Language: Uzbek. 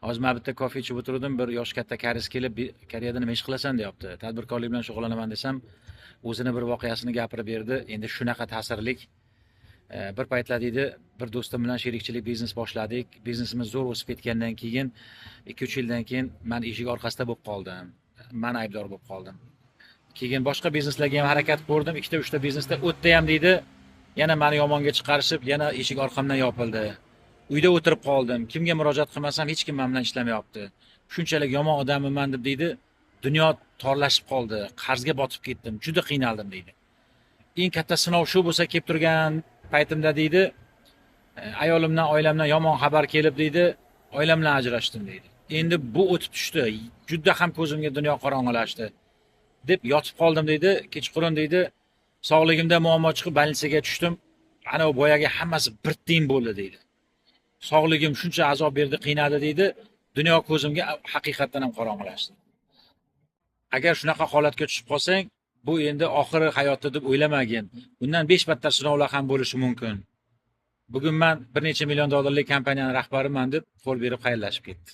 Hozir man bitta kofe ichib o'tirdim, bir yoshi katta koreys kelib, "Koreyada nima ish qilasan?" deyapti. "Tadbirkorlik bilan shug'ullanaman", desam, o'zini bir voqeasini gapirib berdi. Endi shunaqa ta'sirlik. Bir paytlar, deydi, bir do'stim bilan sherikchilik biznes boshladik. Biznesimiz zo'r o'sib ketgandan keyin 2-3 yildan keyin man eshik orqasida bo'lib qoldim. Man aybdor bo'lib qoldim. Keyin boshqa bizneslarga ham harakat ko'rdim. Ikkita, uchta biznesda o'tdi ham, deydi. Yana mani yomonga chiqarishib, yana eshik orqamdan yopildi. Uyda o'tirib qoldim. Kimga murojaat qilmasam, hech kim men bilan ishlamayapti. Shunchalik yomon odamman deb, deydi, dunyo torlashib qoldi. Qarzga botib ketdim. Juda qiynaldim, deydi. Eng katta sinov shu bo'lsa kelib turgan paytimda, deydi, ayolimdan, oilamdan yomon xabar kelib, deydi, oilam bilan ajrashdim, deydi. Endi bu o'tib tushdi. Juda ham ko'zimga dunyo qorong'ilashdi deb yotib qoldim, deydi. Kechqurun, deydi, sog'ligimda muammo chiqib больница ga tushdim. Ana boyagi hammasi bir tiyin bo'ldi, deydi. Sog'ligim shuncha azob berdi, qiynadi, deydi. Dunyo ko'zimga haqiqatdan ham qorong'ilashdi. Agar shunaqa holatga tushib qolsang, bu endi oxiri hayotda deb o'ylamagin. Bundan 5 battar sinovlar ham bo'lishi mumkin. Bugun man bir necha million dollarlik kompaniyaning rahbariman, deb qo'l berib xayrlashib ketdi.